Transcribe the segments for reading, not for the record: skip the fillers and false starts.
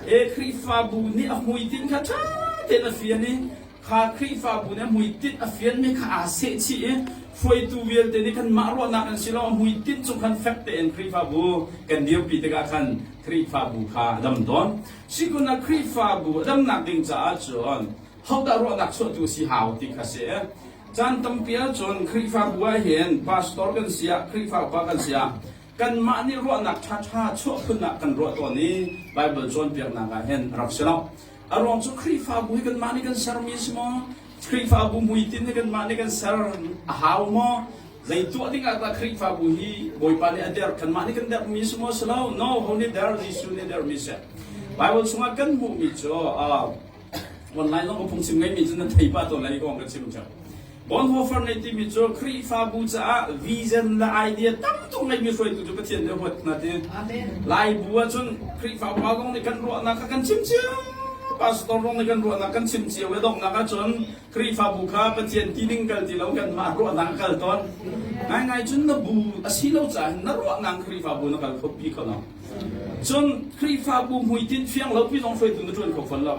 E Khrihfabu nih a hmuitinh kha ṭha tein a fian i kha Khrihfabu nih a hmuitinh a fianmi kha aa sehchih i hruaitu vialte nih khan mah ruahnak an si lo a hmuitinh cung khan fek tein Khrihfabu kan dirpi tikah khan Khrihfabu kha a dam tawn. Sikun ah Khrihfabu a damnak ding caah cun hodah ruahnak chuahtu si hau ti kha si. Caan tampi ahcun Khrihfabu ah hin pastor kan si ah Khrihfa upa kan si ah kanmah nih ruahnak ṭhaṭha chuah phun ah kan ruah tawn i Baibal cawnpiaknak ah hin a rak si lo. A ruang cu Khrihfabu hi kanmah nih kan sermi si maw? Khrihfabu hmuitinh hi kanmah nih kan ser a hau maw? Zei tuah ding ah dah Khrihfabu hi Bawipa nih a der? Kanmah nih kan dermi si maw si lo? No, ho nih der? Jesuh nih dermi si. Baibal chungah kan hmuhmi cu uh, online zong ka phungchim ngeimi cu nan thei pah tawn lai kong ka chim ṭheo. Bonhoeffer nih timi cu Khrihfabu caah vision le idea tam tuk ngeimi hruaitu cu Pathian nih a huat hna ti. Laibu ahcun Khrihfa upa zong nih kan ruahnak kha kan chim cio. Pastor zong nih kan ruahnak kan chim cio i donghnak ahcun Khrihfabu kha Pathian ti ding kal ti lo kanmah ruahnak a kal tawn. Ngaingai cun na bu a si lo caah na ruahnak Khrihfabu na kal kho pi kho lo. Cun Khrihfabu hmuitinh fiang lo pi zong hruaitu na ṭuan kho fawn lo.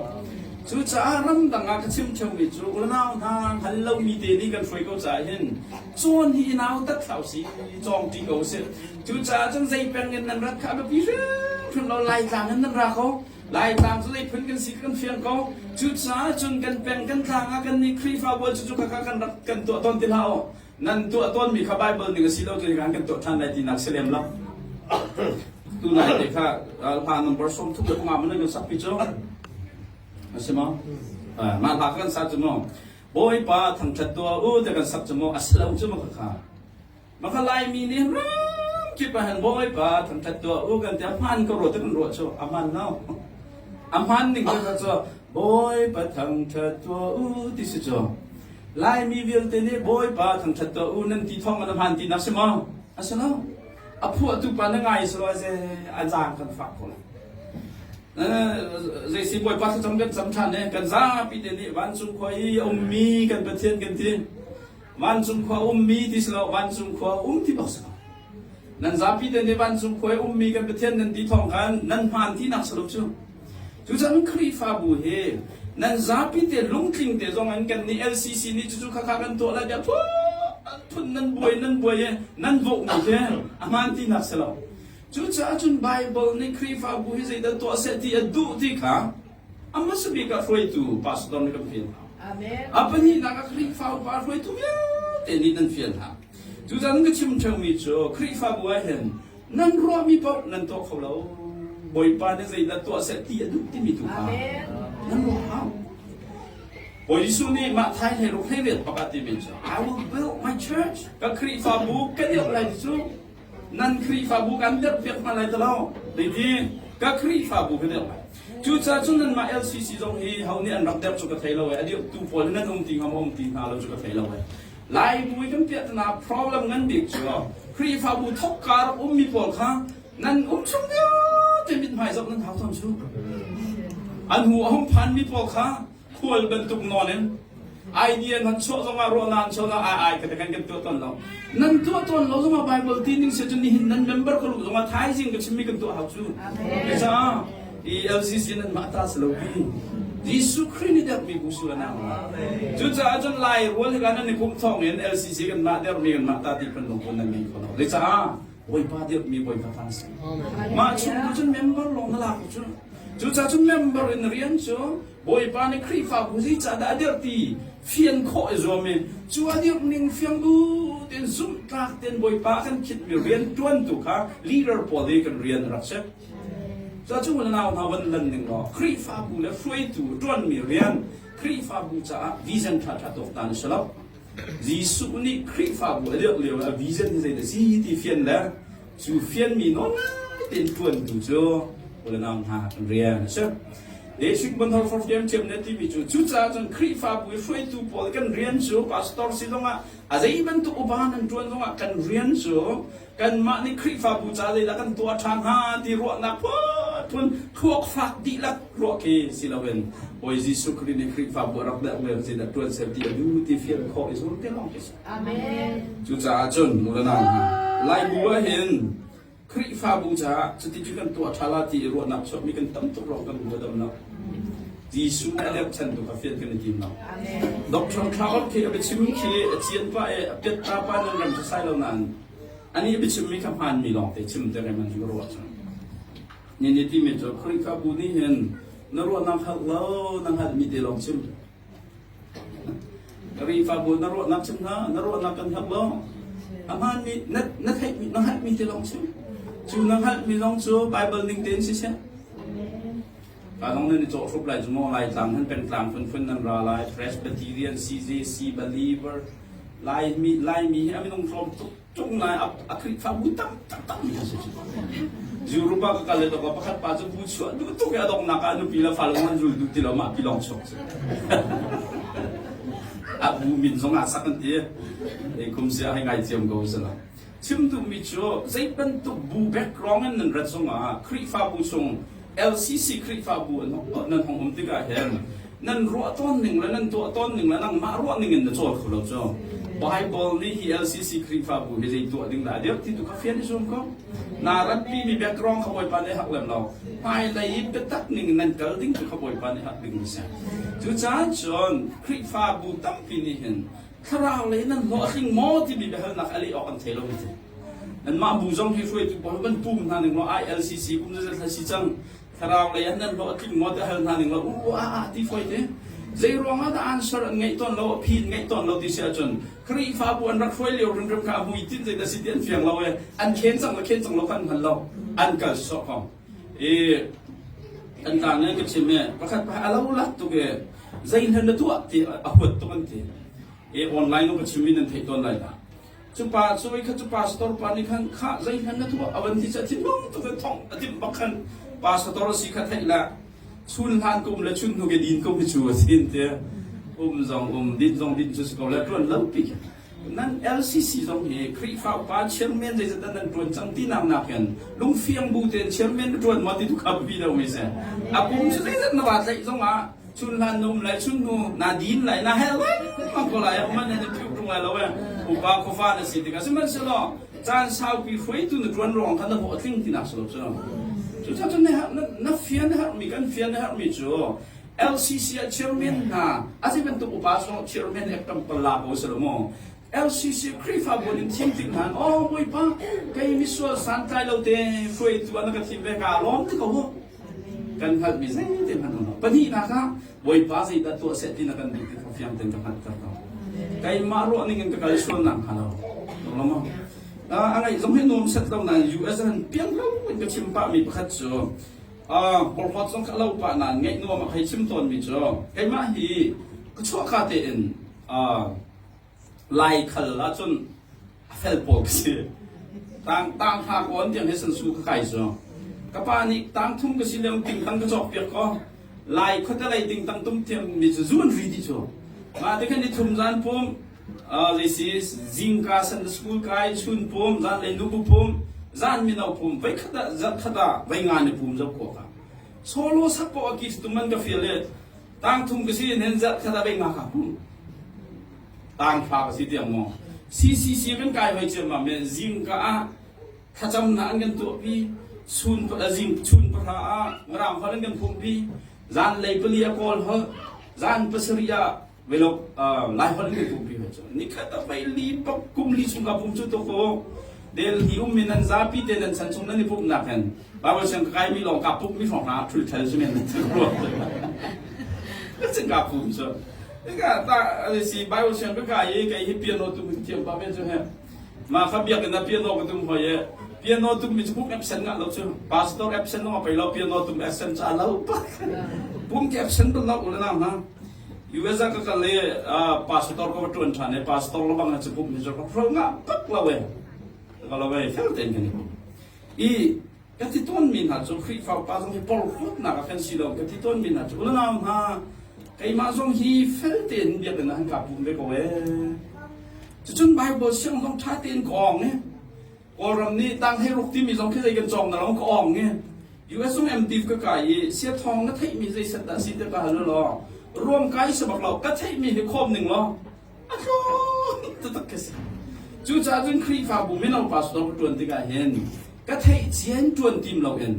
Cucaah ramdang ah ka chim ṭheumi cu unau hna hngal lomi te nih kan hruai ko caah hin cawn hi i nau tat hlah usih, cawng ṭi ko usih. Cucaah cun zei peng in nan rat kha a biapi hrimhrim lo, Laitlang in nan ra kho. Laitlang cu zei phun kan si kan fiang ko. Cucaah cun kan peng kan tlang ah kan nih Khrihfabu cu cu kha kan rak kan tuah tawn ti hlah u. Nan tuah tawnmi kha Baibal ning a si lo cu kan kan tuah ṭhan lai tinak si lem lo. Tunai te kha hla number 35 man kan sak pi cu. A si maw? Mah hla kan sa cu maw? Bawipa thangṭhat tuah u te kan sak cu maw? A si lo cu maw kha. Maka Laimi nih ram kip ah hin Bawipa thangṭhat tuah u kan ti a hmaan ka ruah te kan ruah cu a hmaan lo. A hmaan ning cu cu Bawipa thangṭhat tuah u ti si cu. Laimi vialte nih Bawipa thangṭhat tuah u nan ti thawng in a hmaan tinak si maw? A si lo. A phuahtu pa na ngai si lo a a zaang kan fak ko lai. Zei si Bawipa thlacam kan cam ṭhan i kan zapi te nih vancung khua i a ummi kan Pathian kan ti. Vancung khua ummi ti si lo vancung khua um ti bak si lo. Nan zapi te nih vancung khua i ummi kan Pathian nan ti thawng khan nan hmaan tinak si lo cu. Cucaah Khrihfabu hi nan zapi te lungtling te zong in kan nih LCC nih cucu khakha kan tuah lai tiah phun nan buai nan buai i nan vohmi khi a hmaan tinak si lo. Cucaah cun Baibal nih Khrihfabu hi zeidah tuah seh ti a duh ti kha a hmasa bik ah hruaitu pastor nih kan fian hau. A pahnihnak ah Khrihfa upa hruaitu vialte nih nan fian hau. Cucaah ka chim ṭheumi cu Khrihfabu ah hin nan ruahmi paoh nan tuah kho lo. Bawipa nih zeidah tuah seh ti a duh timi tu kha nan ruah hau. Bawi Jesuh nih mah thai hlei ruk hlei riat bak ah timi cu I will build my church. Ka Khrihfabu ka dirh lai ti cu nan Khrihfabu kan dirh piak hna lai ti lo. Deiti ka Khrihfabu ka dirh lai. Cucaah cun nanmah LCC zong hi ho nih an rak derh cu ka thei lo i a dirhtu pawl hi nan um ti hnga maw um ti hnga lo cu ka thei lo i Laibu i kan piahtana problem ngan bik cu Khrihfabu thawkka rak ummi pawl kha nan um chung vialte mithmai zoh nan hau tawn cu. An hu a hung phanmi pawl kha khual bantuk nawn in idea nan chuah zongah ruahnak an chuah zongah ai ai ka kan kan tuah tawn lo. Nan tuah tawn lo zongah Bible ti ning se cun nihin nan member ka luh zongah thaizing ka chimmi kan tuah hau cu. Cucaah i LCC nan mah ta si lo hi. Jesuh Khrih nih derhmi bu su na Cucaah cun Lai rual hi kan nan i pumh thawng in LCC kan mah derhmi kan mah ta ti phun lungpun nan ngei kho lo. Zeicah Bawipa dirhmi Bawipa ta si. Mah chung tu cun member lawng na lak cu. Cucaah cun member in rian cu Bawipa nih Khrihfabu zeicah dah a dirh ti fian khawh i zuam i cu a dirh ning fiang bu tein zumhtlak tein Bawipa kan khinhmi rian ṭuantu kha leader pawl i kan rian a rak si. Cu le nau hna van lan ning law Khrihfabu le hruaitu ṭuanmi rian Khrihfabu caah vision ṭhaṭha tuaktan a si lo. Jesuh nih Khrihfabu a dirh lio ah a vision hi zeidah si ti fian le cu fianmi nawl ngai tein ṭuantu cu u le nau hna kan rian a si. Basic Bonhoeffer ṭhiamṭhiam nih a timi cu cucaah cun Khrihfabu i hruaitu pawl kan rian cu pastor si zongah a zei bantuk upa nan ṭuan zongah kan rian cu Kanmah nih Khrihfabu ca zeidah kan tuah ṭhan hnga ti ruahnak phunphun thluak fak dihlak ruah khi si loin Bawi Jesuh Khrih nih Khrihfabu a rak derh lio zeidah ṭuan seh ti a duh ti fian khawh i zuam te lawng khi si. Amen. Cucaah cun nu le nau hna, Laibu ah hin. Khrihfabu caah cuti cu kan tuah ṭha la ti i ruahnak chuakmi kan tam tuk ruang kan bu a dam lo. Jesuh nih a lerhchan tu kha fian kan i tim lo. Doctor Thla khi a biachim khi a cian pah i a piat ta pa nan rem sai lo nain ani a biachimmi kha hmaanmi lawng te chim te rem an cu ka ruah cang. Ni ni timi cu Khrihfabu nih hin na ruahnak hngalh lo na hngalhmi te lawng chim. Khrihfabu na ruahnak chim hna na ruahnak kan hngalh lo. A hmaanmi na na theihmi na hngalhmi te lawng chim. Cu na hngalhmi zong cu Bible ning tein siseh Ka nan i cawhhrup lai cu maw Laitlang han pengtlang phunphun nan ra lai Presbyterian CJC believer Laimi Laimi hi a minung tlawm tuk tung lai a Khrihfabu tam taktak mi an si cu. Europe ah ka kal le tok pakhat pa cu bu chuah duh tuk i a donghnak ah nupi le fale zong an zul duh ti lo mah pi lawng chuak cu. A bu min zong ah sak an ti. Ei kum sia hei ngai thiam ko sala. Chim duhmi cu zei bantuk bu background in nan rat zongah Khrihfabu chung LCC Khrihfabu nan hong um tikah hin nan ruah tawn ning le nan tuah tawn ning le nangmah ruah ning in na cawl kho lo cu. Bible nih hi LCC Khrihfabu hi zei tuah ding dah a dirh ti tu kha fian i zuam ko. Na ratpi mi background kha Bawipa nih hak lem lo. Hmailei i biatak ning in nan kal ding tu kha Bawipa nih hak ding a si. Cucaah cun Khrihfabu tampi nih hin thlarau lei nan hlawh a tling maw timi biahalnak a leh awk an thei lo ti. Nanmah bu zong hi hruaitu pawl van pum hna ning law ILCC kum zeizat hla si cang thlarau lei ah nan hlawh a tling maw ti hal hna ning law u a a ti foi te. Zei ruang ah dah answer an ngeih tawn lo a phi an ngeih tawn lo ti si ahcun Khrihfabu an rak hruai lio hrimhrim kha a hmuitinh zeidah si ti an fiang lo e an khen cang le khen cang lo kha an hngal lo an kal sawh ko. I kan tlang in ka chim e pakhat pa a lo lak tuk e zeihlan na tuah ti a huat tuk an ti e online ka chim in nan theih tawn lai dah cu pa cu kha cu pastor pa nih khan kha zeihlan na tuah a van ti cha thinlung tuk in thong a timh bak khan pastor a si kha theih la chun hlan kum le chun hnu ke din kum hi cu a sin te um zong um din zong din cu si ko le tuan lo pi Nan LCC zong hi Khrihfa upa chairman zeizat dah nan ṭuan cang tinak nakin lungfiang bu tein chairman na ṭuan maw ti tu kha biapi deuh mi si. A kum cu zeizat na va tlaih zongah chun hlan na um lai chun hnu na din lai na hel lai mang ko lai man na phiu ṭung lai lo e upa khuafa na si tikah sihmanhsehlaw caan saupi hruaitu na ṭuan ruang kha na hlawh a tling tinak si lo cu. Cucaah cun na fian a herhmi kan fian a herhmi cu LCC ah chairman hna a zei bantuk upa zong chairman ek tam pala ko si lo maw LCC Khrihfabu in thim tik hna oh Bawipa kei misual santlai lo te hruaitu an ka thim ve ka lawm ti ko mu kan hngalhmi zeite hmanh um pahnihnak ah Bawipa zeidah tuah seh ti na kan duh ti kha fiang tein ka hngalhter ko keimah ruah ning in ka kal sual nak hnga lo lo maw a ngaih zong hi nuam set lo nain US han piang lo in ka chim pah mi pakhat cu Porhlawt zong kha lo pah nain ngaih nuam a hei chim tawnmi cu keimah hi ka chuahka tein Laikhal ahcun a fel pawl ka si. Tang tang hla kawn tiang he sansu ka kai cu. Ka pa nih tang thum ka si lio tingtang ka cawk piak ko. Lai khuate lei tingtang tum thiam mi cu zu an ri dih cu. Mah te khan ni thum zan pum Zeisi zingka Sunday school kai chun pum zanlei nubu pum zan mino pum voi khat ah zarh khat ah voi nga ni pum zoh khawh ka solo sak poh a ki tum man ka feel le tang thum ka si hen zarh khat ah voi nga ka pum tang fa ka si tiang maw CCC kan kai hoi ciam ma me zingka ah thlacam na an kan tuahpi chun zing chun pahra ah mirang holh an kan phumpi zanlei pali a kawl holh zan pasarih ah Velok Laiholh in pumpi hoi cu nikhat a vei li pak kum li chung ka pum cu to ko Delhi um mi nan zapi te nan chan chung nan i pumh nak hin Bible siang ka kai mi lawng ka pumh mi hrawng hna thul thel si men nan thil ruang ka cing ka pum cu Ika ta si Bible siang ka kai i kei hi piano tum hi thiam pa ve cu he ma kha biakinn ah piano ka tum hoi i piano tum mi cu pum absent ngah lo cu pastor absent zong a pei lo piano tum absent ca lo pak pum ke absent bal lo ule nang hna US ah ka kal i pastor ka va ṭuan ṭhan i pastor le bang cu pumh hi cu ka hro ngah bak lo e ka lo e fel tein kan i pum i ka ti tawnmi hna cu Khrihfa upa zong hi porhlawtnak ah kan si lo ka ti tawnmi hna cu unau hna keimah zong hi fel tein biakinn ah han ka pum ve ko e cucun Bible siang zong ṭha tein ka awng i Kawlram nih tang hleiruk timi zong khi zei kan cawng na lo ka awng i US zung MD ka kai i siathawng na theihmi zei set dah si te ka hal law ruam kai si bak lo ka theihmi hi khawm ning law a tlawm taktak khi si cucaah cun Khrihfabu mino pastor ka ṭuan tikah hin. Ka theih cian ṭuan tim loin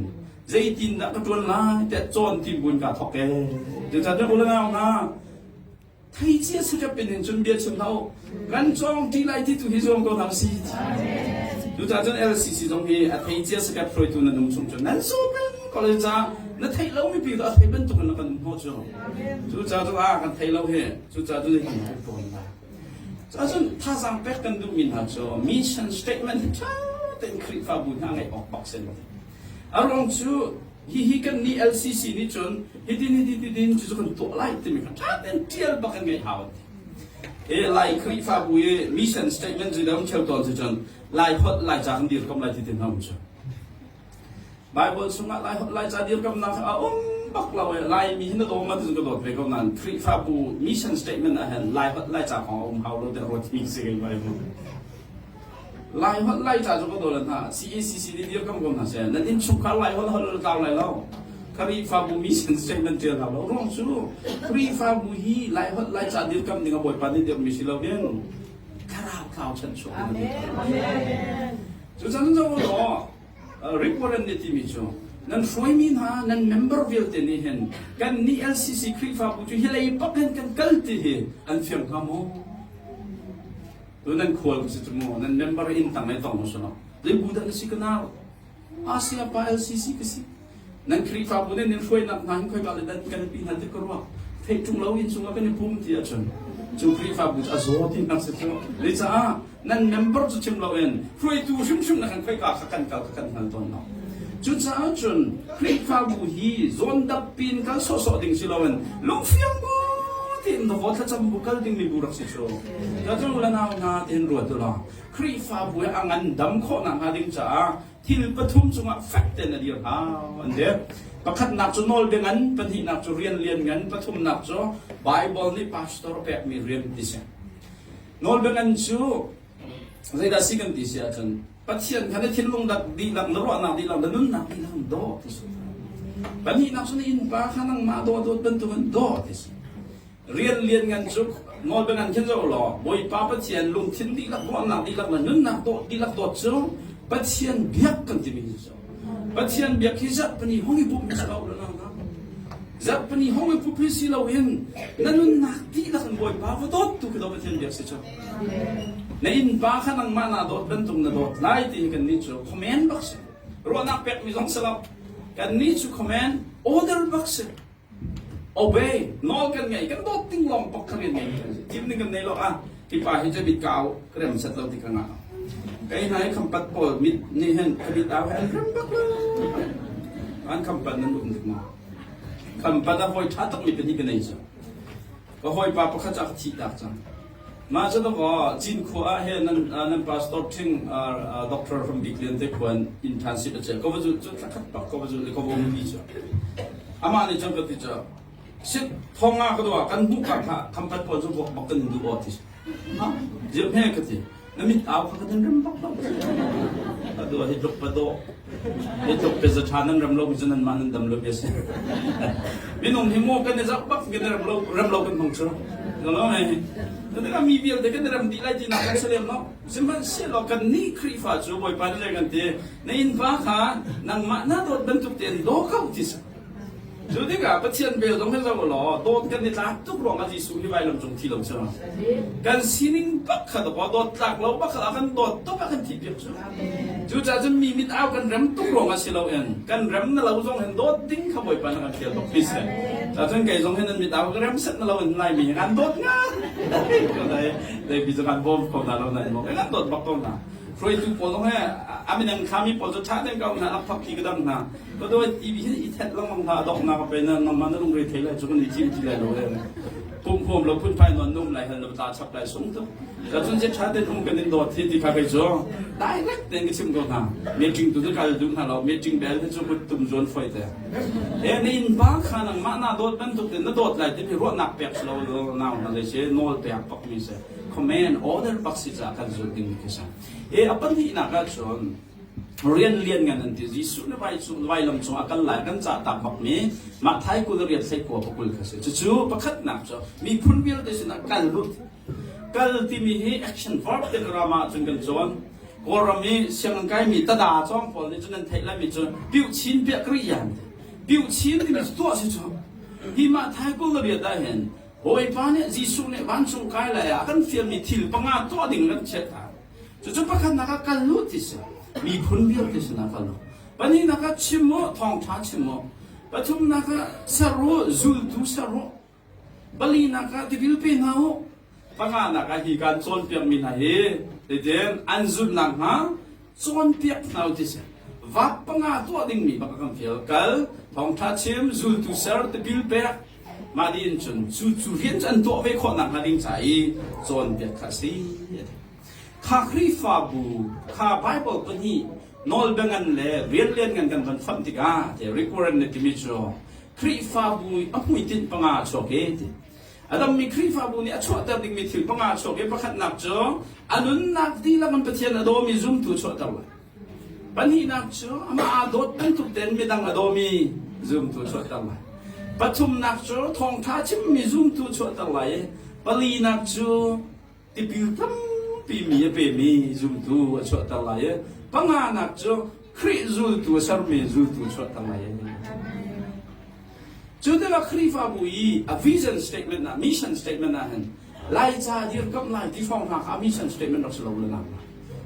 zeitindah ka ṭuan lai tiah cawn tim buin kaa thawk ee. Cucaah u le nau hna, theicia script in hin cun bia chim hlah u. Kan cawng ṭi lai ti tu hi zuam ko hna usih. Cucaah cun LCC zong hi a theicia script hruaitu nan um chung cun nan su peng ko lai caah na theih lomi pi a thei bantuk in na kan um hnawh cu. Cucaah cu ah kan thei lo hi. Cucaah cu kan ṭuan lai. Cun thazaang pek kan duhmi hna cu mission statement hi ṭha tein Khrihfabu hna ngeih awk bak si. A ruang cu hihi kan nih LCC nih cun hitin hitin hitin cu kan tuah lai timi kha ṭha tein ṭial bak in ngeih hau. E Lai Khrihfabu i mission statement cu dam cheu tawn si cun Lai holh Lai ca kan dirkamh lai ti ti hna um cu. Baibal chungah Lai Laica dirkamnak a um bak lo i Laimi hi na daw ma ti ka dawt ve ko nain Khrihfabu mission statement ah hin Lai holh Laica kong a um hau lo tiah ruatmi si kei Bible. Lai holh Laica cu ka daw le hna CACC nih dirkam ko hna seh nan innchungkhar Lai holh holh tlau lai lo. Khrihfabu mission statement ṭial hau lo ruang cu Khrihfabu hi Lai holh Laica dirkam ding a Bawipa nih dirhmi si lo in thlarau thlau chanchuak ding Amen. Cucaah zoh law Rick Warren nih timi cu nan hruaimi hna nan member vialte nih hin kan nih LCC Khrihfabu cu hi lei bak hin kan kal ti hi an fiang hnga maw? Tu nan khual ka si cu mu nan member inn tang le tong si lo. Zei bu dah na si ka nau? Asia pa LCC ka si. Nan Khrihfabu nih nan hruainak hna hin khoika le dan kan pi hna ti ka ruah. Theih ṭung lo in chungah kan i pum ti ahcun cu Khrihfabu cu a zaw ti nak si cu. Zeicah nan member cu chim loin hruaitu hrimhrim na kan khoika kha kan kal kha kan hngal tawn lo. Cucaah cun Khrihfabu hi zawn dap pin kal sawhsawh ding si loin lungfiang bu tein na vaw thlacam bu kal dingmi bu rak si cu. Cu le nau hna tein ruat u law Khrihfabu hi a ngan dam khawh nakhnga ding caah thil pathum cungah fek tein a dir hau an ti. Pakhatnak cu nawlbia ngan, pahnihnak cu rian lian ngan, pathumnak cu Bible nih pastor a pekmi rian ti si. Nawlbia ngan cu zeidah si kan ti si ahcun Pathian kha na thinlung dak dihlak, na ruahnak dihlak, na nunnak dihlak in daw ti si. Pahnihnak cu na innpa kha nangmah daw dawt bantukin daw ti si. Rian lianngan cu nawlbia ngan khin zoh law Bawipa Pathian lungthin dihlak ruahnak dihlak le nunnak dawt dihlak dawt cu Pathian biak kan timi hi cu Pathian biak hi zarhpini hong i pumh hi si lo na zarhpini hong i pumh hi si loin na nunnak dihlak in Bawipa va dawt tu khi daw Pathian biak si cu na innpa kha nangmah naa dawt bantuk na dawt lai ti hi kan nih cu command bak si ruahnak pekmi zong si lo kan nih cu command order bak si Obey, nawl kan ngei, kan dawt ding lawng bak kha rian ngei kan si. Thim ding kan nei lo ah hi pa hi cu mit ka au ka rem set lo ti ka ngah. Kei hna hi khampat pawl mit nih hin ka mit au he an rem bak lo. An khampat nan um dik maw? Khampat a hawi ṭha tak mi pahnih ka nei cu. Ka hawipa pakhat cu a ka thih tak cang. Mah cu dawkaw Cinkhua ah hin nan nan pastor ṭhing Doctor Hram Bik Lian te khua in internship a cel. Ka va zulh cu thla khat bak ka va zulh i ka va umpi cu. Amah nih cun ka ti cu sit thong ah ka duah kan hmuh ka kha khampat pawl cu vuak bak kan in duh aw ti. Ha zirh hme ka ti. Na mit au kha kan rem bak lo. Ka dua hi tluk pa dawh. Hi tluk pe za ṭha nan rem lo mi cu nanmah nan dam lo bia si. Minung hi maw kan i zoh bak kan i rem lo rem lo kan hmang cu. No lo he. Tikah mi vialte kan i rem dih lai ti nak kan si lem lo. Sihmanhsehlaw kan nih Khrihfa cu Bawipa nih zei kan ti na innpa kha nangmah na dawt bantuk tein daw ko ti si. Cu tikah Pathian vel zong hi zoh law dawt kan i tlak tuk ruangah Jesuh hi vailam cung thi lo si. Kan sining bak kha dawt dawt tlak lo bak kha a kan dawt tuk a kan thih piak cu. Cucaah cun mi mit au kan rem tuk ruangah si loin kan rem na lo zong hin dawt ding kha Bawipa na kan fial bak ti si. Cun kei zong hin nan mit au ka rem set na lo in Laimi hi kan dawt nga. Dei bi cu kan bawm ko na lo nan mo kan dawt bak ko na. Hruaitu pawl zong he a minang khami pawl cu ṭha tein ka um hna lakphak ti ka dang hna. Ka dawt ti hi i thet lengmang hna donghnak a pe na nangmah na lungre thei lai cu kan i cim ti lai lo le pum huam lo phunphai non num lai hal na tla chap lai sung tuk ka cun je tha ten um kan in dawt hi ti kha kei cu direct ten ka chim ko hna meeting tu cu kal duh hna lo meeting bel hi cu kut tum zuan foi te e na in pa kha nangmah na dawt bantuk te na dawt lai timi ruahnak pek lo nau hna le se nawl pek pak mi se command order pak si ca kan zul ding khi sa e a pahnihnak ah cun rian lianngan an ti. Jesuh nih vai cung vailam cung a kal lai kan cah tak bakmi Matthai 28 hlei kua kha si. Cucu pakhatnak cu miphun vialte sinah kal u. Kal timi hi action verb te grammar cun kan cawn. Kawlram i sianginn kaimi tada cawng pawl nih cun nan theih laimi cu piuh chin piah kri yan ti. Piuh chin timi cu tuah si cu. Hi mah thai 28 ah hin Bawipa nih Jesuh nih vancung kai lai ah a kan fialmi thil panga tuah ding kan chiah ta. Cucu pakhatnak ah kal u ti si. Miphun vialte sinah kal u. Pahnihnak ah chim u, thawngṭha chim u. Pathumnak ah ser u, zultu ser u. Palinak ah tipil pe hna u. Panganak ah hi kan cawnpiakmi hna hi zeitin an zulh nakhnga cawnpiak hna u ti si. Vap panga tuah dingmi bak a kan fial. Kal, thawngṭha chim, zultu ser, tipil pek. Mah dih in cun cu cu rian cu an tuah ve khawh nakhnga ding ca i cawnpiak kha a si. Kha Khrihfabu, kha Baibal pahnih nawlbia ngan le rian lianngan kan van fonh tikah te requirement na timi cu Khrihfabu i a hmuitinh panga a chuak i ti. A dammi Khrihfabu nih a chuahter dingmi thil panga a chuak i pakhatnak cu a nunnak dihlak in Pathian a dawmi zumtu chuahter lai. Pahnihnak cu amah aa dawt bantuk tein midang a dawmi zumtu chuahter lai. Pathumnak cu thawngṭha chimmi zumtu chuahter lai i palinak cu tipil tampi mi a pemi zumtu a chuahter lai i panganak cu Khrih zultu a sermi zultu a chuahter lai. Cu tikah Khrihfabu i a vision statement ah mission statement ah hin Laica dirkamh lai ti hrawng hna kha a mission statement rak si lo le nang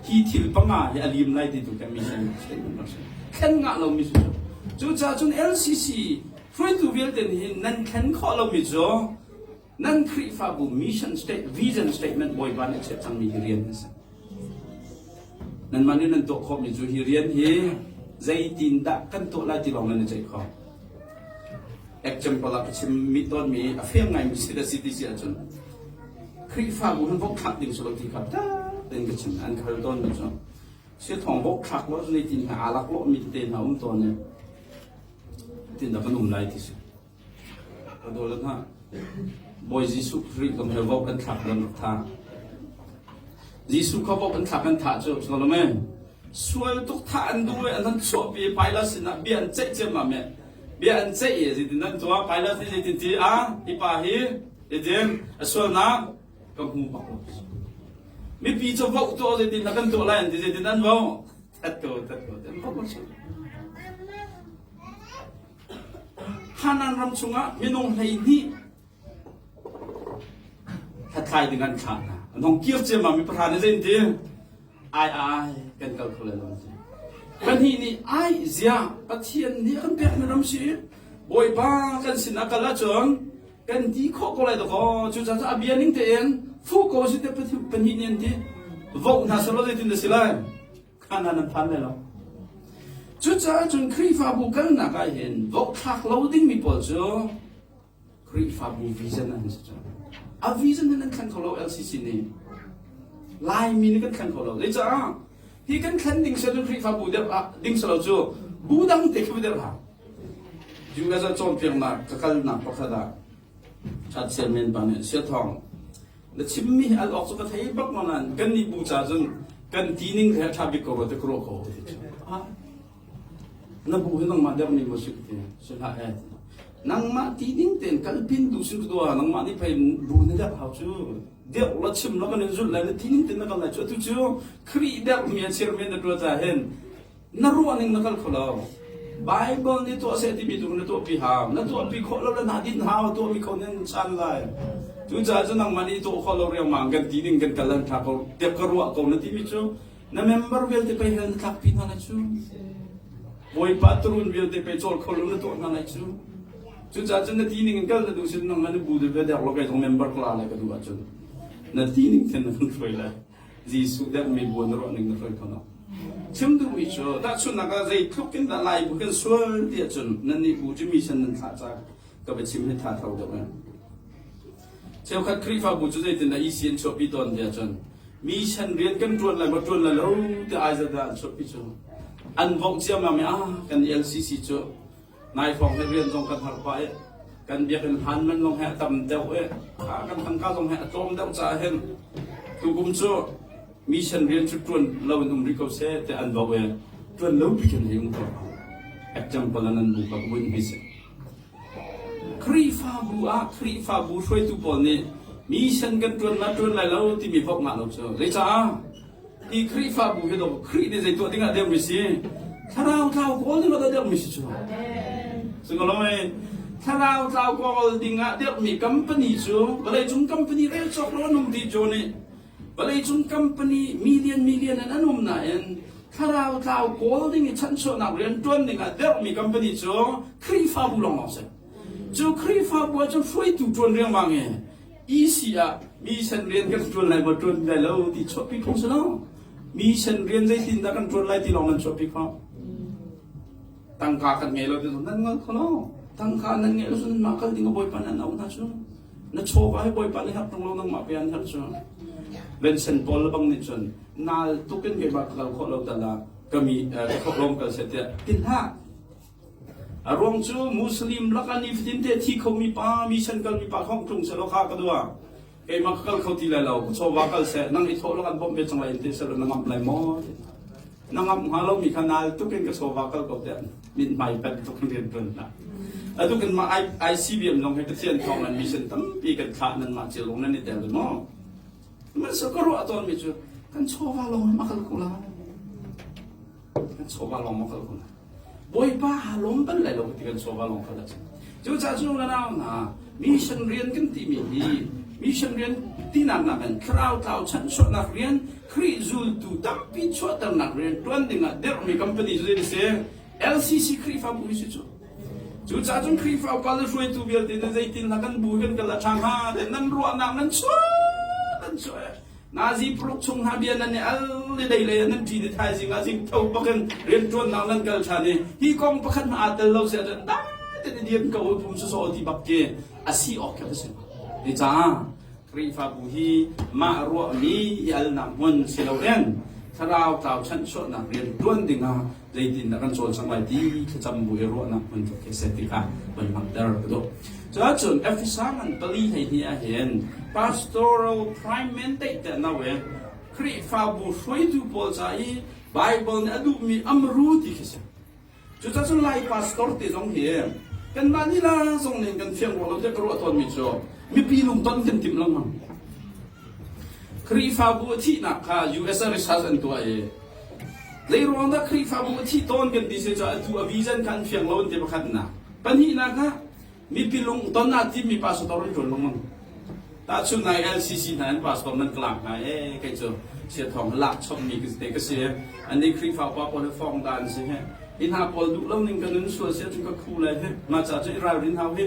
hi thil panga hi a lim lai ti tu kan mission statement rak si thlen ngah lomi cu cucaah cun LCC hruaitu vialte nih hin nan thlen khawh lomi cu Nan Khrihfabu mission state vision statement Bawipa nih a chiah cangmi hi rian a si. Nanmah nih nan tuah khawhmi cu hi rian hi zeitindah kan tuah lai ti lawng nan i ceih khawh. Example ah ka chim mi tawnmi a fiang ngaimi si da si ti si ahcun Khrihfabu han vok thlak ding si lo ti kha tein ka chim an ka hal tawnmi cu sia thawng vok thlak lo zeitin hna aa lak lawh mi tete hna um tawn i tin dah kan um lai ti si. Ka dawt hna. Bawi Jesuh Khrih zong he vok an thlak kan rak thah. Jesuh kha vok an thlak an thah cu Solomon sual tuk thah an duh i an han chuahpi Pilate sinah bia an ceih ciammam i bia an ceih i zeitin an tuah Pilate nih zeitin ti a hi pa hi zeitin a sualnak ka hmu bak lo mipi cu voh tuah zeitin dah kan tuah lai an ti zeitin an voh that ko that ko an voh Hanan ram chungah minung 12 hlathlai ding an thlah hna. An hong kir ciammam mi pahra nih zei an ti? Ai ai kan kal kho lai lo an ti. Pahnih nih ai zia Pathian nih a kan pekmi ram si Bawipa kan sin a kal ahcun kan ti khawh ko lai dakaw cucaah a bia ning tein fuh ko si te pahnih nih an ti. Voh hna selaw zeitin dah si lai? Kha nan phan lai lo. Cucaah cun Khrihfabu kalnak ah hin vote thlak lo dingmi pawl cu Khrihfabu vision an si cu. A vision hin an thlen kho lo LCC nih. Laimi nih kan thlen kho lo. Zeicah hi kan thlen ding sel Khrihfabu deuh ah ding selo cu bu dang te khi deuh ha. US ah cawnpiaknak ka kalnak pakhat ah Chat chairman pa nih Siathawng na chimmi hi al awk cu ka thei bak ma nain kan nih bu ca cun kan ti ning he ṭha bik ko rua te ka ruah ko ti cu na bu hi nangmah deuh nih maw si ti si hlah e nangmah ti ning tein kalpin duh sin dua nangmah nih pei bu na deuh hau cu deuh la chim la kan in zulh lai na ti ning tein na kal lai cu atu cu Khrih deuh mi a chairman na ṭuan ca hin Na ruah ning na kal kho lo. Bible nih tuah seh timi tu na tuahpi hau. Na tuahpi khawh lo le na din hau tuahmi kho nan chan lai. Cucaah cu nangmah nih tuah khawh lo riangmang kan ti ning kan kal an tha ko tiah ka ruah ko na timi cu na member vialte pei hell na tlakpi hna lai cu. Bawipa turun vialte pei cawl kho lo na tuah hna lai cu. Cucaah cun na ti ning in kal na duh sin nangmah na bu de ve dek lo kei zong member ka la lai ka duh ahcun na ti ning khin na kan hruai lai. Jesuh dermi bu na ruah ning na hruai kho lo. Chim duhmi cu tahchunhnak ah zeitluk in dah Lai bu kan sual ti ahcun nannih bu cu mission nan thlah ca ka biachim hi tha tho deuh in. Cheukhat Khrihfabu cu zeitin dah EC an chuahpi tawn ti ahcun mission rian kan ṭuan lai maw ṭuan lai lo ti aizat dah an chuahpi cu an voh ciammam i ah kan LCC cu Nai hrawng hi rian zong kan har pah i kan biakinn hlan man zong he a tam deuh i kan tangka zong he a tlawm deuh caah hin tukum cu mission rian cu ṭuan lo in um rih ko seh tiah an voh i ṭuan lo pi khin hei um ko. Example an bu ka buin hi si. Khrihfabu ah Khrihfabu hruaitu pawl nih mission kan ṭuan ma ṭuan lai lo timi voh ngah lo cu. Zeicah? Hi Khrihfabu hi dawh Khrih nih zei tuah ding ah dirhmi si? Thlarau tlau kawl ding ah dirhmi si cu. Singoloi thlarau tlau kawl ding ah dirhmi company cu vawleicung company rel cawk lo an um ti cu nih vawleicung company million million in an um nain thlarau tlau kawl ding i chanchuahnak rian ṭuan ding ah dirhmi company cu Khrihfabu lawnglawng si. Cu Khrihfabu ah cun hruaitu ṭuan riangmang i EC ah mission rian kan ṭuan lai maw ṭuan lai lo ti chuahpi phung si lo. Mission rian zeitin dah kan ṭuan lai ti lawng nan chuahpi khawh. Tangka kan ngei lo ti zong nan ngol kho lo. Tangka nan ngeih lo cun mah kal ding a bawipa nan auh hna cu. Na chawva hi bawipa nih herh ṭung lo nangmah pe an herh cu. Vincent Paul bang nih cun nal tukin keimah ka kal khawh lo tal ah ka mi ka thawhlawm kal seh tiah ti hlah. A ruang cu Muslim lakah nifatin te thi khomi pa, mission kalmi pa khong tlung selaw kha ka dua. Keimah ka kal kho ti lai lo, ka chawva kal seh, nang i thawh lak an bawmh ve cang lai in ti selaw na ngamh lai maw? Na ngamh hnga lomi kha nal tuk in ka chawva kal ko tiah mithmai pet tuk in rian tuan hlah. Atu kan mah ICBM zong hi Pathian thawng in mission tampi kan thlah nan mah cio lung nan i tel maw? Sihmanhsehlaw ka ruah tawnmi cu kan chawva lawng ma kal ko lai. Kan chawva lawng ma kal ko lai. Bawipa aa lawm bal lai lo ti kan chawva lawng kal ahcun. Cucaah cu na nau hna mission rian kan timi hi mission rian tinak nakin thlarau tlau chanhchuahnak rian Khrih zultu tampi chuahternak rian ṭuan dingah dirhmi company cu zei si LCC Khrihfabu hi si cu. Cucaah cun Khrihfa upa le hruaitu vialte nih zeitin hna kan bu kan kal a ṭha hnga ti nan ruahnak nan chuah nan chuah Nazi paruk chung hna bia nan i al i dei lei ah nan ṭin i thaizing ah zing tho bakin rianṭuannak nan kal ṭhan i hi kong pakhat hmanh aa tel lo si ahcun dai tein i diam ko u pum sawsawh ti bak khi a si awk khi a si. Hi caah Khrihfabu hi mah ruahmi i alnak hmun si loin thlarau tlau chanhchuahnak rian ṭuan dingah zeitindah kan cawlcangh lai ti thlacam bu i ruahnak hmun tuk khi a si ti kha van langhter ka duh. Cuahcun Efesa ngan pali 12 ah hin pastoral prime mandate te no i Khrihfabu hruaitu pawl ca i Bible nih a duhmi amru ti khi si. Cucaah cun Lai pastor te zong hi kanmah lila zong nih kan fiang rua lo tiah ka ruah tawnmi cu mipi lungton kan timh lengmang. Khrihfabu a thihnak kha US ah research an tuah i Zeiruang dah Khrihfabu a thih tawn kan ti si cu atu a vision kha an fiang lo an ti pakhatnak. Pahnihnak ah mipi lungton ah timi pastor an ṭuan lengmang. Tahchun nai LCC hna in pastor nan ka lak hna ee kei cu siathawng lak chommi te ka si. Annih Khrihfa upa pawl hi fawng da an si he. Hi hna pawl duh lo ning ka nun sual si ahcun ka khu lai he. Mah ca cu i ralrin hau hi.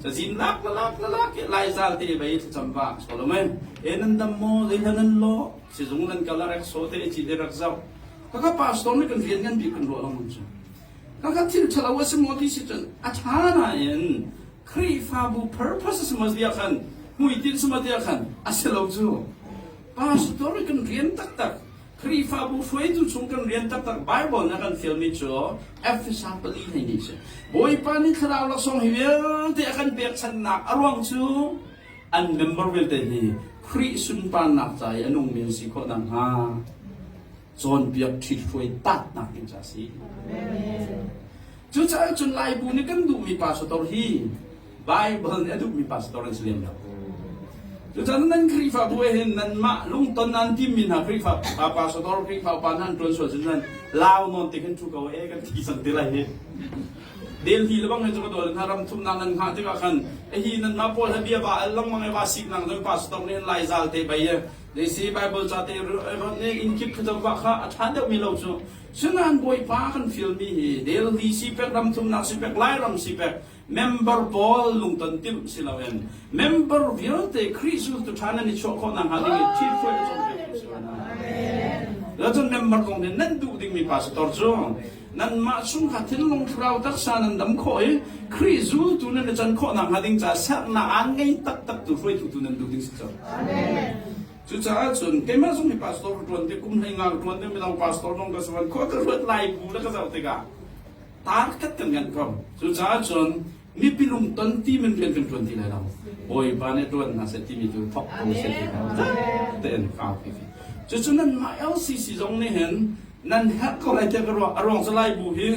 Cazin lak la lak la lak i laizal te bei thlacam va solomon. E nan dam maw zei hla nan lawh sizung nan kal a rek so te ci te rak zoh. Kaka pastor nih kan rian ngan bik kan ruah lengmang cu. Kaka thil ṭhalo a si maw ti si cun a ṭha nain Khrihfabu purpose a si maw tiah khan hmuitinh si maw tiah khan a si lo cu. Pastor nih kan rian taktak Khrihfabu hruaitu chung kan rian taktak Bible nih a kan fialmi cu Efesa pali hei nih si. Bawipa nih thlarau laksawng hi vialte a kan pekchanhnak a ruang cu an member vialte hi Khrih sunparnak ca i a nungmi an si khawh nakhnga cawnpiak ṭhithruai tatnak ding ca a si. Cucaah cun Laibu nih kan duhmi pastor hi Bible nih a duhmi pastor an si lem lo. Cucaah nan Khrihfabu ah hin nanmah lungton nan timmi hna Khrihfa pastor Khrihfa upa hna an ṭuan sual cun nan lau nawn te khin ṭhu ko e kan thi cang te lai hi. Delhi le bang he cu ka dawl hna ram thumnak nan hngah tikah khan hi nanmah pawl he bia va al lengmang e va sik nang cun pastor nih lai zal te bai e Deisi Bible ca te ron ne inn kip thlacam va kha a ṭha deuhmi lo cu Sinain Bawipa kan fialmi hi Delhi sipek ram thumnak sipek Lairam sipek member pawl lungton timh si loin member vialte Khrih zultu ṭha nan i chuah khawh nakhnga ding i ṭhithruai ka cawnpiak si La cun member kong nih nan duh dingmi pastor cu nanmah chungkhat thinlung thlarau taksa nan dam khawh i Khrih zultu nan i can khawh nakhnga ding caah sernak aan ngei taktak tu hruaitu tu nan duh ding si cu. Cucaah cun keimah zong hi pastor ka ṭuan te kum 15 ka ṭuan te midang pastor zong ka si van khua ka ruat lai bu le ka zoh tikah target kan nganh ko. Cucaah cun mipi lungton ti min rian kan ṭuan ti lai lo. Bawipa nih ṭuan hna seh timi tu thok ko seh ti kha tein kau khi. Cucu nanmah LCC zong nih hin nan herh ko lai tiah ka ruah. A ruang cu lai bu hi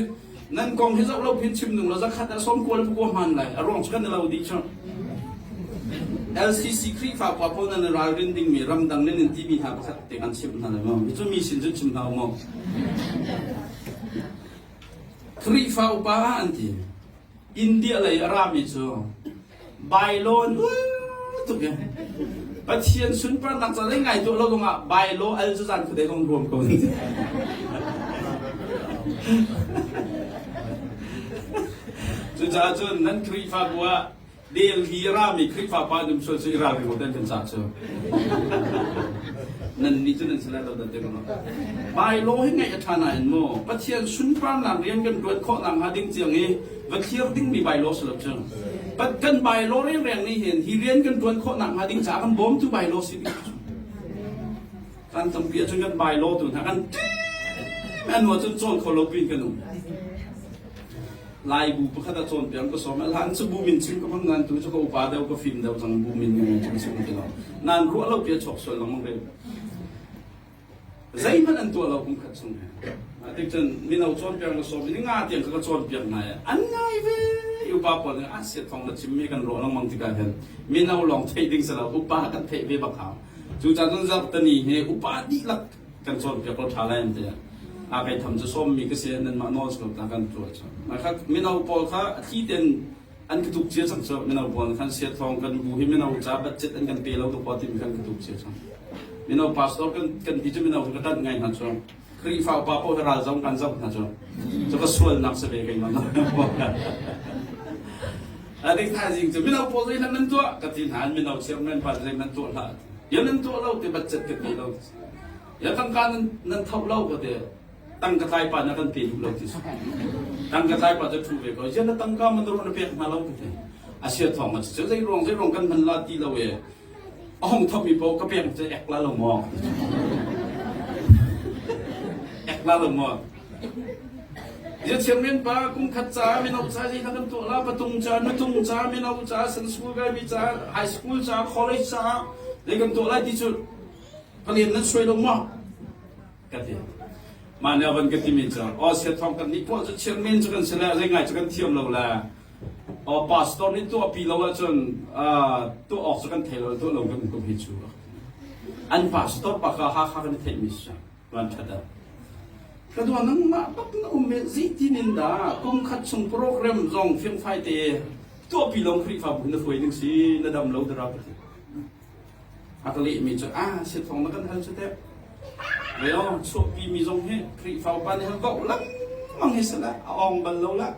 nan kong hi zoh lo phin chim nung lo zakhat ah sawm kual bu hman lai. A ruang cu kan i lo dih cu. LCC Khrihfa pa pawl nan ralrin dingmi ramdang nan in timi hna pakhat te kan chimh hna lai maw? Hi cu mi sin cun chim hna u maw? Khrihfa upa an ti. India lei a rami cu bylaw nul tuk i Pathian sunparnak ca zei ngai tuah lo zongah bylaw al cu zan khuadei zong ruam ko nan ti. Cucaah cun nan Khrihfabu ah Delhi rami Khrihfa pa num sual cu i ralring u ten kan cah cu. Nan nih cu nan si lai lo dan te ko. Bylaw hi ngaih a ṭha nain maw Pathian sunparnak rian kan ṭuan khawh nakhnga ding tiang i va thlir dingmi bylaw si lo cu. Kan bylaw rengreng nih hin hi rian kan ṭuan khawh nakhnga ding caah kan bawmtu bylaw si ding cu. Kan tampi ahcun kan bylaw tu hna kan ṭim an cun cawn kho lo piin kan um. Lai bu pakhat ah cawnpiak ka sawm. Hlan cu bu min chim ka hmang nain tu cu ka upa deuh ka fim deuh cang bu min ngai chim sim ti lo. Nan ruah lo pi a chuak sual lengmang ve. Zeihmanh an tuah lo kum khat chung he. Tik cun mino cawnpiak na sawm ni nga tiang ka ka cawnpiak nai an ngai ve upa pawl nih a siat thong na chim mi kan ruah lengmang tikah hin mino lawng theih ding si lo upa kan theih ve bak hau. Cucaah cun zarhtani hi upa dihlak kan cawnpiak ko ṭha lai an ti. A kai tham cu sawmmi ka si nanmah nawl si ta kan tuah cu. Kha mino pawl kha a thli ten an ka tuk cia cang cu mino pawl khan sia thawng kan bu hi mino ca budget an kan pe lo tuk timi khan ka tuk cia cang. Mino pastor kan kan ti cu mino ka ṭanh ngai hna cu. Khrihfa upa paoh hi ral zong kan zoh hna cu. Cu ka sualnak si ve keimah. A ding thaizing cu mino pawl zei nan tuah ka ti hna mino chairman pa zei nan tuah hlah. Ya nan tuah lo ti budget ka pe lo. Ya tangka nan nan tho lo ka ti. Tangka tlai pa na kan pe duh lo ti su. Tangka tlai pa cu thu ve ko. Ya na tangka man ro na pek hna lo ka ti. A sia thong ma cu zei ruang zei ruang kan hman la ti lo e. A hong thop mi po ka pek cu ek la lo maw. Ek la lo maw. Zia chairman pa kum khat ca mino ca zei kan tuah la patung ca nutung ca mino ca san school kai mi ca high school ca college ca zei kan tuah lai ti cu palian nan suai lo maw ka ti mah nih van ka ti mi cu aw sia thong kan nih poah cu chairman cu kan si le zei ngai cu kan thiam lo le aw pastor nih tuah pi lo ahcun tuah awk cu kan thei lo tuah lo kan kum hi cu an pastor pa kha Hakha kan i theih mi si van ṭhat ah ka dua nangmah bak na um i zeitin in dah kum khat chung program zong fiangfai te tuahpi lo Khrihfabu na hruai ding si na dam lo dara ka ti a ka lehmi cu ah sithong na kan hal cu teh Leo chuahpi mi zong hi Khrihfa upa nih han voh lengmang hi sala a ong bal lo la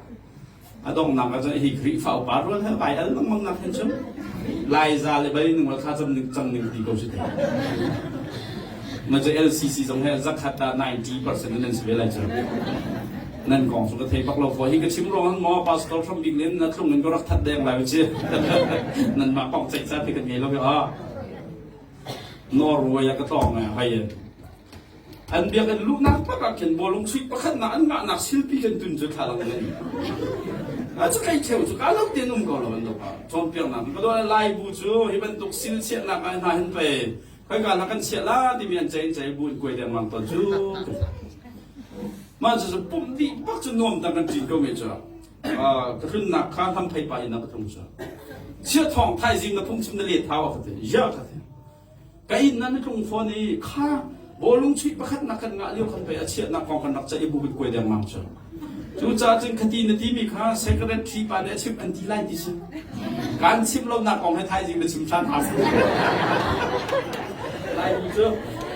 A donghnak ah cun hi Khrihfa upa rual he vai al lengmang nak hin cun Laiza le bal ning thla cam ning cang ning ti ko si te. Ma cu LCC zong he zakhat ah 90% nan si ve lai cu. Nan kong cu ka thei bak lo ko hi ka chim ruang han maw pastor hram bik len na thlung in ka rak that deng lai chi. Nan mah kong ceih ca te kan ngei lo ve ah. Norway ah ka tlawng ngai hai An biakinn luhnak tak ah khin bawlung chuih pakhatnak an ngahnak silpi kan tun cu thlalang in an cu kai cheu cu ka lo tein um ko lo an dopa cawnpiaknak ka dawt lai bu cu hi bantuk sil chiahnak ah hna hin pei khoika na kan chiah la timi an cei in cei bu in kuai dengmang ton cu mah cu cu pumh dih bak cu nuam tang kan ṭin ko me cu ka tlunnak kha hlam phei pa in na ka tlung cu chiah thawng thaizing na phungchim na let thau a ka ti ya ka ti Ka inn ah na tlung fawn i kha bawlung chuih pakhat nak kan ngah lio khan pei a chiahnak kong kan rak ceih i bu kan kuai dengmang cu. Cucaah cun khati na timi kha secretary pa nih a chimh an ti lai ti si. Kan chimh lonak kong he thaizing na chim ṭhan hau. Lai bu cu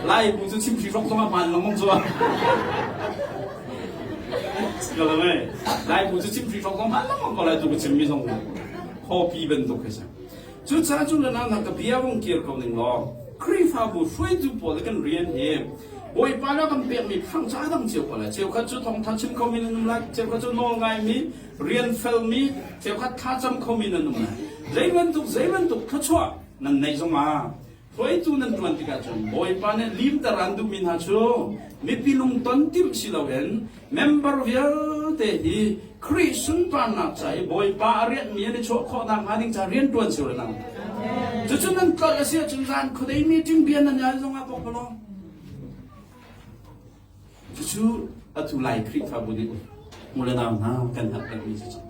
Lai bu cu chim hri hrok zong ah hmaan lengmang cu. Lai bu cu chim hri hrok zong hmaan lengmang ko lai tu ka chimmi zong khuapi bantuk khi si. Cucaah cu le na ka bia vung kir ko ning law Khrihfabu hruaitu pawl le kan rian hi Bawipa na kan pekmi phang cu a dang cio ko lai. Cheukhat cu thawngtha chim khomi nan um lai, cheukhat cu nawl ngaimi, rian felmi, cheukhat thlacam khomi nan um lai. Zei bantuk zei bantuk thluachuah nan neih zongah Hruaitu nan ṭuan tikah cun Bawipa nih limter aan duhmi hna cu mipi lungton timh si loin member vialte hi Khrih sunparnak ca i Bawipa a rianhmi an i chuah khawh nakhnga ding ca rian ṭuan cio le Cucu nan tlolh a si ahcun zan khuadei meeting bia nan al zongah bawk law. Cucu atu Lai Khrihfabu nih u le nau hna kan hngalh pengmi cu.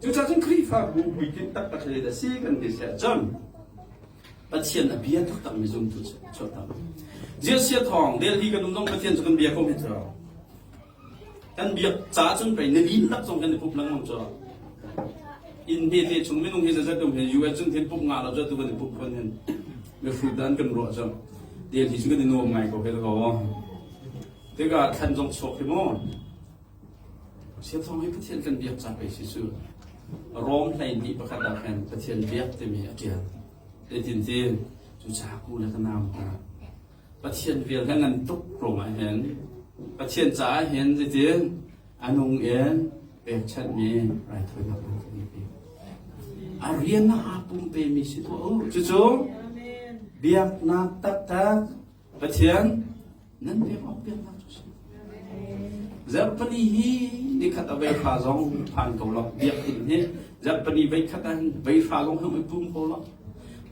Cucaah cun Khrihfabu puitling taktak hi a si kan ti siah cun. Pathian a bia taktakmi zumtu chuahter. Ziasia thawng Delhi kan um zong Pathian cu kan bia ko hme cu. Kan biak ca cun pei na lin lak zong kan i pup lengmang cu. Inn hme te chung minung hi zazat um he US cun thin pup nga lo cu tu kan i pup khon hin. Mihrut dan kan ruah cu. Delhi cu kan i nuam ngai ko he ko. Tikah thlan zong chuak hi mu. Siathawng hi Pathian kan biak ca pei si cu. Rom 12 pakhat ah khan Pathian biak timi a ṭial. Zeitintin cu caku le ka nau hna. Pathian vel he ngan tuk ruangah hin Pathian caah hin zeitin a nung in pekchanhmi raithawinak an kan i pek. A rian ah aa pumpemi si tuah u. Cucu biaknak taktak Pathian nan pek awk biaknak cu si. Zarhpini hi nikhat a veihra zong phan ko lo. Biakinn hi zarhpini veikhat ah veihra zong hung i pum ko lo.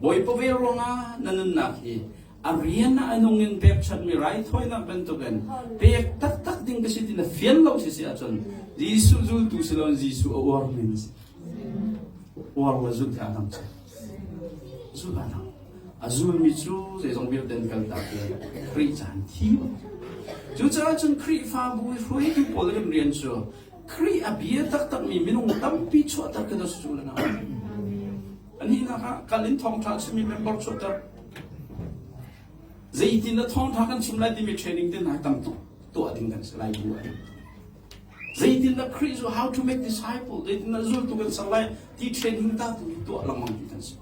Bawipa vel ruangah na nunnak hi a rian ah a nung in pekchanhmi raithawinak bantukin pek taktak ding ka si ti na fian lo si si ahcun Jesuh zultu si loin Jesuh a uarmi na si. Uar le zulh hi aa dang cu. Zulh aa dang. A zulmi cu zeizong vialte an kaltak i Khrih caan thi. Cucaah cun Khrihfabu i hruaitu pawl kan rian cu Khrih a bia taktakmi minung tampi chuahter kan si cu le na. Pahnihnak ah kal in thawngṭha chimmi member chuahter. Zeitin dah thawngṭha kan chim lai timi training te hna tam tuk tuah ding kan si lai bu ah. Zeitin dah Khrih cu how to make disciple, zeitin dah zultu kan ser lai ti training ta tu hi tuah lengmang ti kan si.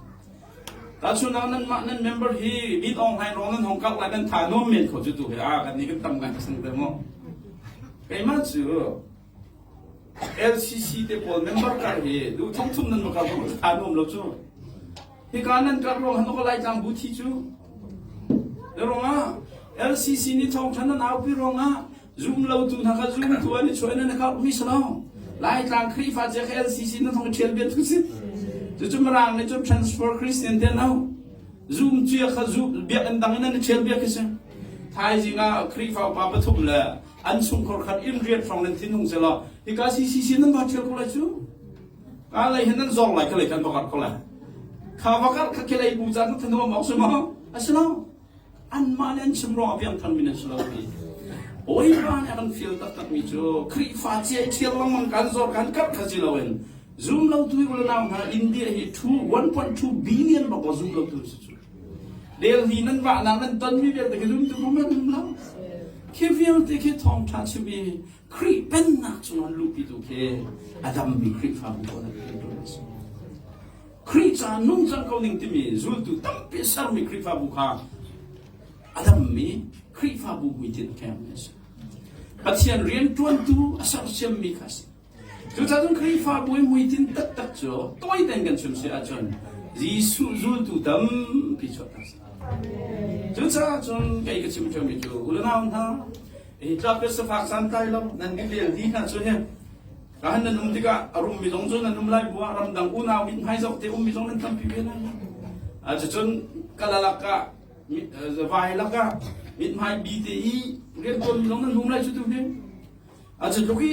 Tahchunhnak nanmah nan member hi Min Aung Hlaing ruang nan hong kak lai nan tha nuam men kho cu tu he a kan ni kan tam ngai ka sang te mu. Keimah cu LCC te pawl member kar hi du thong thum nan bakar ko tha nuam lo cu. Hika nan kar ruang han ko lai tlang bu thi cu. Le ruangah LCC ni thong than nan aupi ruangah Zum lotu hna kha zumtu an i chuah in an karh mi si lo. Laitlang Khrihfa cia kha LCC na thong ṭhial bian tu si. Cucu Mirang nih cun transfer Christian te no. Zum cia kha zu biakinn dang in an i ṭhial biak khi si. Thaizing ah Khrihfa upa pathum le an chungkhar khat inn riat hrawng nan thinhung selaw hika CCC nan va ṭhial ko lai cu. Ka lei hin nan zawng lai ka lei kan va karh ko lai. Kha va karh kha khi lei bu caan thanuam awk si maw? A si lo. Anmah nih an chim ruangah piangtharmi nan si lo ti. Bawipa nih a kan fial taktakmi cu Khrihfa cia i ṭhial lengmang kan zor kan karh kha si loin zum lotu i unau hna India hi 1.2 billion bak zum lotu si cu. Delhi nan vahnak nan tonmi vialte khi zumtu ko men um lo. Khi vialte khi thawngṭha chim i Khrih pennak chungah luhpitu khi a dammi Khrihfabu pawl an si. Khrih ca nungcang ko ning timi zultu tampi a sermi Khrihfabu kha a dammi Khrihfabu hmuitinh a kengmi a si. Pathian rianṭuantu a sersiammi kha a si. Cucaah cun Khrihfabu i hmuitinh taktak cu tawi tein kan chim si ahcun Jesuh zultu tampi chuahter si. Cucaah cun kei ka chim ṭheumi cu u le nau hna, hi tlap le sifak santlai lo nan kan rel dih hna cu hi Kahan nan um tikah a rummi zong cu nan um lai bu ah ramdang unau mithmai zoh te ummi zong nan tampi ve lai. Cucun kala lakah vai lakah mithmai bi te i riantuanmi zong nan um lai cu tu hi. A cu tluk i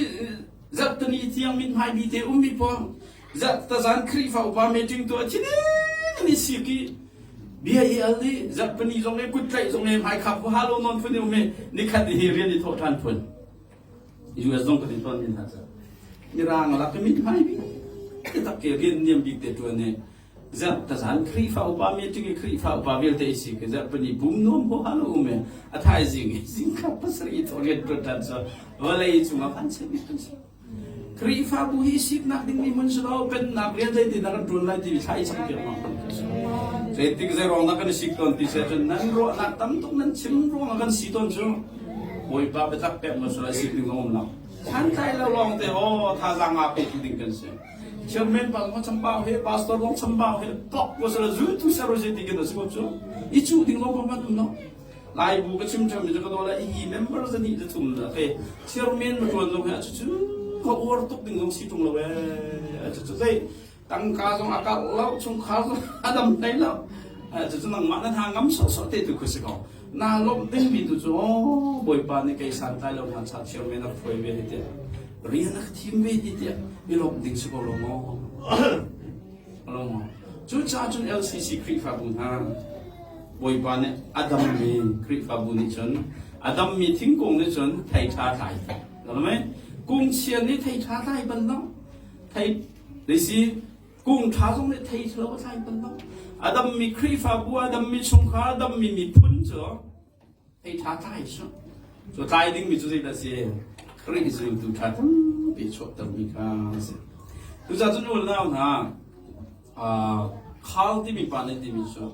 zarhtani tiang mithmai bi te ummi pawl zarhtazan Khrihfa upa meeting tuah thinin i sik i bia i al i zarhpani zong i kut tlaih zong i hmaikhap huaha lo nawn phun i um i nikhat hi rian i thawh ṭhan phun. US zong kan in ton min hna cu mirang lak i mithmai bik tak ke rian niam bik te tuan i zarh tazan Khrihfa upa meeting i Khrihfa upa vialte i si ke zarh pani bum nuam ho halo um e a thaizing i zingka pasarih i thawh rian tuan tan cu vawlei cungah van chiat bik kan si Khrihfabu hi siknak dingmi hmun si lo pennak rian zeitin dah kan ṭuan lai timi thla i cam piak lawng kan si. Zeitik zei ruang dah kan i sik tawn ti si ahcun nan ruahnak tam tuk nan chim ruangah kan si tawn cu Bawipa biatak pek lo sila sik ding zong um lo. Santlai lo lawng te aw thazaang nga pe tu ding kan si. Chairman pa zong chambau he pastor zong chambau he pok ko sila zultu sero si ti kan si ko cu. I cu ding zong kan um lo. Lai bu ka chim ṭham mi cu ka daw la i member zani za thum la ke chairman ma ṭuan zong he a cu cu ka uar tuk ding zong si ṭung lo ee a cu cu zei tangka zong a karh lo chungkhar zong a dam hlei lo cucu nangmah na hna ngam sawhsawh te tu khu si ko na lawmh dingmi tu cu aw bawipa nih kei santlai lo hna cha chairman a hruai ve hi tiah rian a ka thim ve hi tiah i lawmh ding si ko lo maw lo maw cucaah cun LCC Khrihfabu hna. Bawipa nih a dammi Khrihfabu nih cun a dammi thingkung nih cun thei ṭha tlai. Kung chia nih thei ṭha tlai bal lo. Thei si kung ṭha zong nih thei ṭha lo a tlai bal lo. A dammi Khrihfabu, a dammi chungkhar, a dammi miphun cu thei ṭha tlai su. Cu tlai dingmi cu zeidah si? Khrih zultu ṭha tampi chuahtermi kha a si. Cucaah cun unau hna, Khal timi pa nih timi cu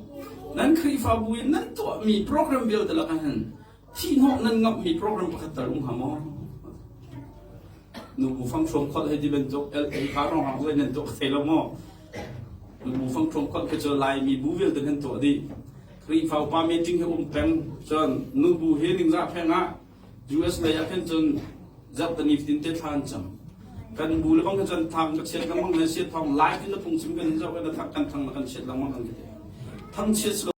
nan Khrihfabu in nan tuahmi program vialte lakah hin thihhnawh nan ngamhmi program pakhat tal um hnga maw? Nubu fangthluam kholh hei ti bantuk LA kha rong hang nan tuah thei lo maw? Nubu fangthluam kholh khi cu Laimi bu vialte nan tuah dih. Khrihfa upa meeting hi um peng cun nubu he ningzah pheng ah US lei ah khin cun zarhtani fatin te thla an cam. Kan bu le bang khin cun thang ka chiat lengmang le siat thawng live in na phungchim kan zoh na thang kan thang na kan chiat lengmang kan ti. Thangchiat si lo.